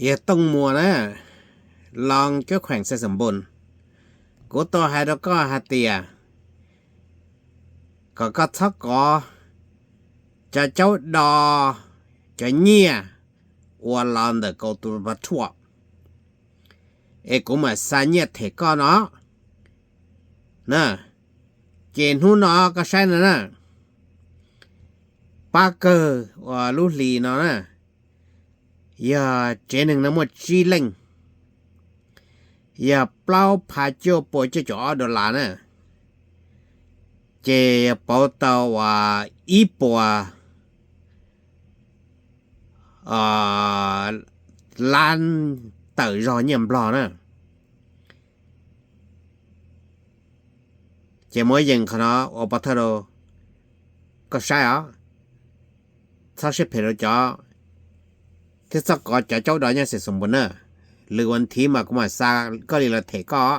Yawg Tooj Muas na, los cuab kheem xais xas npun, kuv tau hais rau koj hais tias kom koj txhob kov cov caub do, cov nyiaj uas los ntawm kaus tus pa thuam, es kuv mam xa nyiaj them koj no na. Ces hnub no koj saib no na, pab kawg uas lub hlis no na, yog tsev neeg no muaj tsib leej, yog plaub phav cuaj pua cuaj caum ob dollar na, ces pauv tau uas ib puas lab tawm zog nyiaj Nplog na. Ces muab yees qhov no ua pov thawj rau koj saib os. Txhob siab phem rau cov, thiab txhob kov cov caub do nyiaj xais xas npun na. Lwm vas thiv mas kuv mam xa koj li los them koj.